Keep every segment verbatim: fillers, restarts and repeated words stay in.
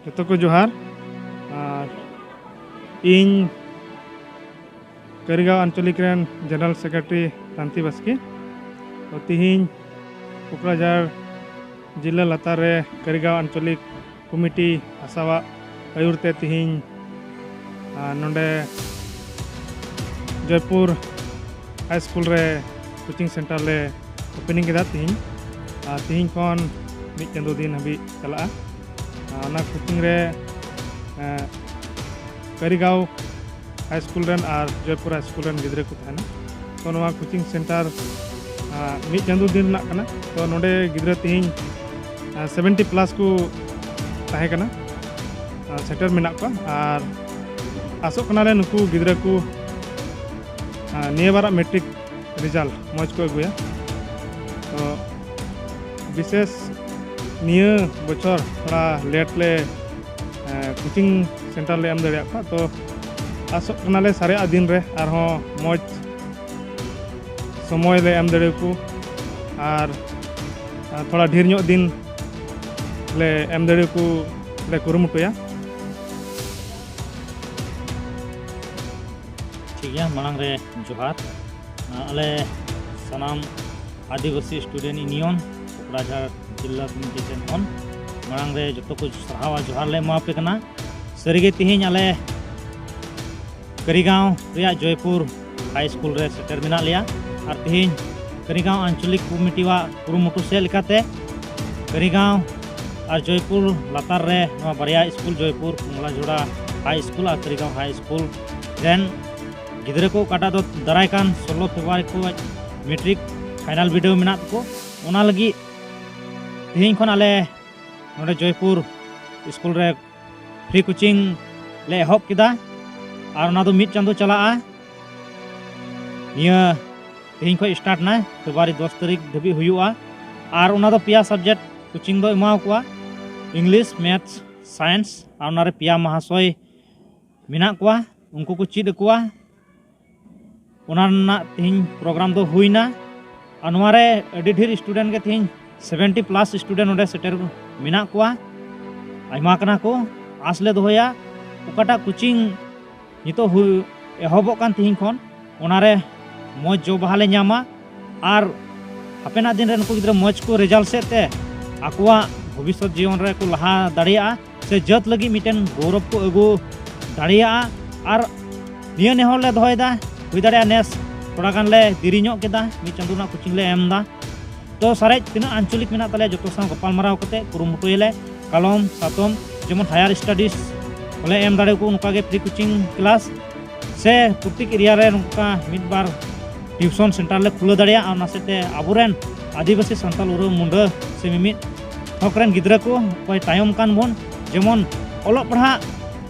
ᱡᱚᱛᱚ ᱠᱚ ᱡᱚᱦᱟᱨ᱾ ᱟᱨ ᱤᱧ ᱠᱟᱹᱨᱤᱜᱟᱸᱣ ᱟᱧᱪᱚᱞᱤᱠ ᱨᱮᱱ ᱡᱮᱱᱟᱨᱮᱞ ᱥᱮᱠᱨᱮᱴᱟᱨᱤ ᱛᱟᱱᱛᱤ ᱵᱟᱥᱠᱮ᱾ ᱛᱚ, ᱛᱤᱦᱤᱧ ᱠᱚᱠᱲᱟᱡᱷᱟᱲ ᱡᱤᱞᱟᱹ ᱞᱟᱛᱟᱨ ᱨᱮ ᱠᱟᱹᱨᱤᱜᱟᱸᱣ ᱟᱧᱪᱚᱞᱤᱠ ᱠᱚᱢᱤᱴᱤ ᱦᱟᱥᱟᱣᱟᱜ ᱟᱹᱭᱩᱨ ᱛᱮ ᱛᱤᱦᱤᱧ, ᱟᱨ ᱱᱚᱰᱮ ᱡᱚᱭᱯᱩᱨ ᱦᱟᱭ ᱥᱠᱩᱞ ᱨᱮ ᱠᱳᱪᱤᱝ ᱥᱮᱱᱴᱟᱨ ᱞᱮ ᱳᱯᱮᱱᱤᱝ ᱠᱮᱫᱟ ᱛᱤᱦᱤᱧ᱾ ᱟᱨ ᱛᱤᱦᱤᱧ ᱠᱷᱚᱱ ᱢᱤᱫ ᱪᱟᱸᱫᱳ ᱫᱤᱱ ᱦᱟᱹᱵᱤᱡ ᱪᱟᱞᱟᱜᱼᱟ᱾ ᱟᱨ ᱚᱱᱟ ᱠᱳᱪᱤᱝ ᱨᱮ, ᱮᱸ, ᱠᱟᱹᱨᱤᱜᱟᱸᱣ ᱦᱟᱭ ᱥᱠᱩᱞ ᱨᱮᱱ ᱟᱨ ᱡᱚᱭᱯᱩᱨ ᱦᱟᱭ ᱥᱠᱩᱞ ᱨᱮᱱ ᱜᱤᱫᱽᱨᱟᱹ ᱠᱚ ᱛᱟᱦᱮᱱᱟ᱾ ᱛᱚ, ᱱᱚᱣᱟ ᱠᱳᱪᱤᱝ ᱥᱮᱱᱴᱟᱨ, ᱟᱸ, ᱢᱤᱫ ᱪᱟᱸᱫᱳ ᱫᱤᱱ ᱨᱮᱱᱟᱜ ᱠᱟᱱᱟ᱾ ᱛᱚ, ᱱᱚᱰᱮ ᱜᱤᱫᱽᱨᱟᱹ ᱛᱤᱦᱤᱧ, ᱟᱸ, ᱥᱮᱵᱷᱮᱱᱴᱤ ᱯᱞᱟᱥ ᱠᱚ ᱛᱟᱦᱮᱸ ᱠᱟᱱᱟ, ᱟᱸ, ᱥᱮᱴᱮᱨ ᱢᱮᱱᱟᱜ ᱠᱚᱣᱟ᱾ ᱟᱨ ᱟᱥᱚᱜ ᱠᱟᱱᱟᱞᱮ ᱱᱩᱠᱩ ᱜᱤᱫᱽᱨᱟᱹ ᱠᱚ, ᱟᱸ, ᱱᱤᱭᱟᱹ ᱵᱟᱨᱟᱜ ᱢᱮᱴᱨᱤᱠ ᱨᱮᱡᱟᱞᱴ ᱢᱚᱡᱽ ᱠᱚ ᱟᱹᱜᱩᱭᱟ᱾ ᱛᱚ, ᱵᱤᱥᱮᱥ ᱱᱤᱭᱟᱹ ᱵᱚᱪᱷᱚᱨ ᱛᱷᱚᱲᱟ ᱞᱮᱴ ᱞᱮ, ᱮᱸ, ᱠᱳᱪᱤᱝ ᱥᱮᱱᱴᱟᱨ ᱞᱮ ᱮᱢ ᱫᱟᱲᱮᱭᱟᱜ ᱠᱚᱣᱟ᱾ ᱛᱚ, ᱟᱥᱚᱜ ᱠᱟᱱᱟᱞᱮ ᱥᱟᱨᱮᱡᱟᱜ ᱫᱤᱱ ᱨᱮ ᱟᱨᱦᱚᱸ ᱢᱚᱡᱽ ᱥᱚᱢᱚᱭ ᱞᱮ ᱮᱢ ᱫᱟᱲᱮᱭᱟᱠᱚ ᱟᱨ, ᱟᱨ ᱛᱷᱚᱲᱟ ᱰᱷᱮᱨ ᱧᱚᱜ ᱫᱤᱱ ᱞᱮ ᱮᱢ ᱫᱟᱲᱮᱭᱟᱠᱚ ᱞᱮ ᱠᱩᱨᱩᱢᱩᱴᱩᱭᱟ᱾ ᱴᱷᱤᱠ ᱜᱮᱭᱟ, ᱢᱟᱲᱟᱝ ᱨᱮ ᱡᱚᱦᱟᱨ᱾ ᱟᱞᱮ ᱥᱟᱱᱟᱢ ᱟᱹᱫᱤᱵᱟᱹᱥᱤ ᱥᱴᱩᱰᱮᱱᱴ ᱤᱭᱩᱱᱤᱭᱚᱱ ᱠᱚᱠᱲᱟᱡᱷᱟᱲ ᱡᱤᱞᱟ ᱠᱚᱢᱤᱴᱤ ᱴᱷᱮᱱ ᱠᱷᱚᱱ ᱢᱟᱲᱟᱝ ᱨᱮ ᱡᱚᱛᱚ ᱠᱚ ᱥᱟᱨᱦᱟᱣ ᱟᱨ ᱡᱚᱦᱟᱨ ᱞᱮ ᱮᱢᱟᱯᱮ ᱠᱟᱱᱟ᱾ ᱥᱟᱹᱨᱤᱜᱮ ᱛᱮᱦᱮᱧ ᱟᱞᱮ ᱠᱟᱹᱨᱤᱜᱟᱸᱣ ᱨᱮᱭᱟᱜ ᱡᱚᱭᱯᱩᱨ ᱦᱟᱭ ᱥᱠᱩᱞ ᱨᱮ ᱥᱮᱴᱮᱨ ᱢᱮᱱᱟᱜ ᱞᱮᱭᱟ᱾ ᱟᱨ ᱛᱮᱦᱮᱧ ᱠᱟᱹᱨᱤᱜᱟᱸᱣ ᱟᱧᱪᱚᱞᱤᱠ ᱠᱚᱢᱤᱴᱤᱣᱟᱜ ᱠᱩᱨᱩᱢᱩᱴᱩ ᱥᱮᱫ ᱞᱮᱠᱟᱛᱮ ᱠᱟᱹᱨᱤᱜᱟᱸᱣ ᱟᱨ ᱡᱚᱭᱯᱩᱨ ᱞᱟᱛᱟᱨ ᱨᱮ ᱱᱚᱣᱟ ᱵᱟᱨᱭᱟ ᱥᱠᱩᱞ, ᱡᱚᱭᱯᱩᱨ ᱢᱚᱝᱞᱟᱡᱷᱚᱲᱟ ᱦᱟᱭ ᱥᱠᱩᱞ ᱟᱨ ᱠᱟᱹᱨᱤᱜᱟᱸᱣ ᱦᱟᱭ ᱥᱠᱩᱞ ᱨᱮᱱ ᱜᱤᱫᱽᱨᱟᱹ ᱠᱚ, ᱚᱠᱟᱴᱟᱜ ᱫᱚ ᱫᱟᱨᱟᱭ ᱠᱟᱱ ᱥᱳᱞᱳ ᱯᱷᱮᱵᱽᱨᱩᱣᱟᱨᱤ ᱠᱚ ᱢᱮᱴᱨᱤᱠ ᱯᱷᱟᱭᱱᱟᱞ ᱵᱤᱰᱟᱹᱣ ᱢᱮᱱᱟᱜ ᱛᱟᱠᱚ, ᱚᱱᱟ ᱞᱟᱹᱜᱤᱫ ᱛᱮᱦᱮᱧ ᱠᱷᱚᱱ ᱟᱞᱮ ᱱᱚᱰᱮ ᱡᱚᱭᱯᱩᱨ ᱥᱠᱩᱞ ᱨᱮ ᱯᱷᱨᱤ ᱠᱳᱪᱤᱝ ᱞᱮ ᱮᱦᱚᱵ ᱠᱮᱫᱟ᱾ ᱟᱨ ᱚᱱᱟ ᱫᱚ ᱢᱤᱫ ᱪᱟᱸᱫᱳ ᱪᱟᱞᱟᱜᱼᱟ᱾ ᱱᱤᱭᱟᱹ ᱛᱮᱦᱮᱧ ᱠᱷᱚᱱ ᱥᱴᱟᱨᱴ ᱱᱟ, ᱯᱷᱮᱵᱽᱨᱩᱣᱟᱨᱤ ᱫᱚᱥ ᱛᱟᱹᱨᱤᱠᱷ ᱫᱷᱟᱹᱵᱤᱡ ᱦᱩᱭᱩᱜᱼᱟ᱾ ᱟᱨ ᱚᱱᱟ ᱫᱚ ᱯᱮᱭᱟ ᱥᱟᱵᱡᱮᱠᱴ ᱠᱳᱪᱤᱝ ᱫᱚ ᱮᱢᱟᱣ ᱠᱚᱣᱟ, ᱤᱝᱞᱤᱥ, ᱢᱮᱛᱷᱥ, ᱥᱟᱭᱮᱱᱥ᱾ ᱟᱨ ᱚᱱᱟᱨᱮ ᱯᱮᱭᱟ ᱢᱟᱦᱟᱥᱚᱭ ᱢᱮᱱᱟᱜ ᱠᱚᱣᱟ, ᱩᱱᱠᱩ ᱠᱚ ᱪᱮᱫ ᱟᱠᱚᱣᱟ᱾ ᱚᱱᱟ ᱨᱮᱱᱟᱜ ᱛᱮᱦᱮᱧ ᱯᱨᱳᱜᱨᱟᱢ ᱫᱚ ᱦᱩᱭᱱᱟ᱾ ᱟᱨ ᱱᱚᱣᱟᱨᱮ ᱟᱹᱰᱤ ᱰᱷᱮᱨ ᱥᱴᱩᱰᱮᱱᱴ ᱜᱮ, ᱛᱮᱦᱮᱧ ᱥᱮᱵᱷᱮᱱᱴᱤ ᱯᱞᱟᱥ ᱥᱴᱩᱰᱮᱱᱴ ᱱᱚᱰᱮ ᱥᱮᱴᱮᱨ ᱢᱮᱱᱟᱜ ᱠᱚᱣᱟ᱾ ᱟᱭᱢᱟ ᱠᱟᱱᱟ ᱠᱚ᱾ ᱟᱸᱥ ᱞᱮ ᱫᱚᱦᱚᱭᱟ ᱚᱠᱟᱴᱟᱜ ᱠᱳᱪᱤᱝ ᱱᱤᱛᱚᱜ ᱦᱩᱭ ᱮᱦᱚᱵᱚᱜ ᱠᱟᱱ ᱛᱤᱦᱤᱧ ᱠᱷᱚᱱ, ᱚᱱᱟᱨᱮ ᱢᱚᱡᱽ ᱡᱚ ᱵᱟᱦᱟ ᱞᱮ ᱧᱟᱢᱟ ᱟᱨ ᱦᱟᱯᱮᱱᱟᱜ ᱫᱤᱱ ᱨᱮ ᱱᱩᱠᱩ ᱜᱤᱫᱽᱨᱟᱹ ᱢᱚᱡᱽ ᱠᱚ ᱨᱮᱡᱟᱞᱴ ᱥᱮᱫ ᱛᱮ ᱟᱠᱚᱣᱟᱜ ᱵᱷᱚᱵᱤᱥᱥᱚᱛ ᱡᱤᱭᱚᱱ ᱨᱮᱠᱚ ᱞᱟᱦᱟ ᱫᱟᱲᱮᱭᱟᱜᱼᱟ ᱥᱮ ᱡᱟᱹᱛ ᱞᱟᱹᱜᱤᱫ ᱢᱤᱫᱴᱮᱱ ᱜᱚᱨᱚᱵᱽ ᱠᱚ ᱟᱹᱜᱩ ᱫᱟᱲᱮᱭᱟᱜᱼᱟ᱾ ᱟᱨ ᱱᱤᱭᱟᱹ ᱱᱮᱦᱚᱨ ᱞᱮ ᱫᱚᱦᱚᱭᱮᱫᱟ, ᱦᱩᱭ ᱫᱟᱲᱮᱭᱟᱜᱼᱟ ᱱᱮᱥ ᱛᱷᱚᱲᱟ ᱜᱟᱱ ᱞᱮ ᱫᱮᱨᱤ ᱧᱚᱜ ᱠᱮᱫᱟ, ᱢᱤᱫ ᱪᱟᱸᱫᱳ ᱨᱮᱱᱟᱜ ᱠᱳᱪᱤᱝ ᱞᱮ ᱮᱢ ᱮᱫᱟ᱾ ᱛᱚ ᱥᱟᱨᱮᱡ ᱛᱤᱱᱟᱹᱜ ᱟᱧᱪᱚᱞᱤᱠ ᱢᱮᱱᱟᱜ ᱛᱟᱞᱮᱭᱟ ᱡᱚᱛᱚ ᱥᱟᱶ ᱜᱟᱯᱟᱞᱢᱟᱨᱟᱣ ᱠᱟᱛᱮ ᱠᱩᱨᱩᱢᱩᱴᱩᱭᱟᱞᱮ, ᱠᱟᱞᱚᱢ ᱥᱟᱛᱚᱢ ᱡᱮᱢᱚᱱ ᱦᱟᱭᱟᱨ ᱥᱴᱟᱰᱤᱡᱽ ᱦᱚᱸᱞᱮ ᱮᱢ ᱫᱟᱲᱮᱭᱟᱠᱚ ᱱᱚᱝᱠᱟ ᱜᱮ ᱯᱷᱨᱤ ᱠᱳᱪᱤᱝ ᱠᱞᱟᱥ, ᱥᱮ ᱯᱨᱚᱛᱮᱠ ᱮᱨᱤᱭᱟ ᱨᱮ ᱱᱚᱝᱠᱟ ᱢᱤᱫ ᱵᱟᱨ ᱴᱤᱭᱩᱥᱚᱱ ᱥᱮᱱᱴᱟᱨ ᱞᱮ ᱠᱷᱩᱞᱟᱹᱣ ᱫᱟᱲᱮᱭᱟᱜᱼᱟ᱾ ᱚᱱᱟ ᱥᱟᱶᱛᱮ ᱟᱵᱚᱨᱮᱱ ᱟᱹᱫᱤᱵᱟᱹᱥᱤ ᱥᱟᱱᱛᱟᱲ ᱩᱨᱟᱹᱣ ᱢᱩᱸᱰᱟᱹ ᱥᱮ ᱢᱤᱢᱤᱫ ᱦᱚᱠ ᱨᱮᱱ ᱜᱤᱫᱽᱨᱟᱹ ᱠᱚ ᱚᱠᱚᱭ ᱛᱟᱭᱚᱢ ᱠᱟᱱ ᱵᱚᱱ, ᱡᱮᱢᱚᱱ ᱚᱞᱚᱜ ᱯᱟᱲᱦᱟᱜ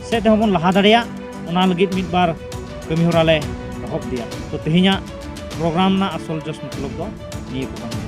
ᱥᱮᱫ ᱛᱮᱦᱚᱸ ᱵᱚᱱ ᱞᱟᱦᱟ ᱫᱟᱲᱮᱭᱟᱜ, ᱚᱱᱟ ᱞᱟᱹᱜᱤᱫ ᱢᱤᱫ ᱵᱟᱨ ᱠᱟᱹᱢᱤ ᱦᱚᱨᱟ ᱞᱮ ᱮᱦᱚᱵ ᱤᱫᱤᱭᱟ᱾ ᱛᱚ ᱛᱮᱦᱮᱧᱟᱜ ᱯᱨᱳᱜᱨᱟᱢ ᱨᱮᱱᱟᱜ ᱟᱥᱚᱞ ᱡᱚᱥ ᱢᱚᱛᱞᱚᱵ ᱫᱚ ᱱᱤᱭᱟᱹ ᱠᱚ ᱠᱟᱱᱟ᱾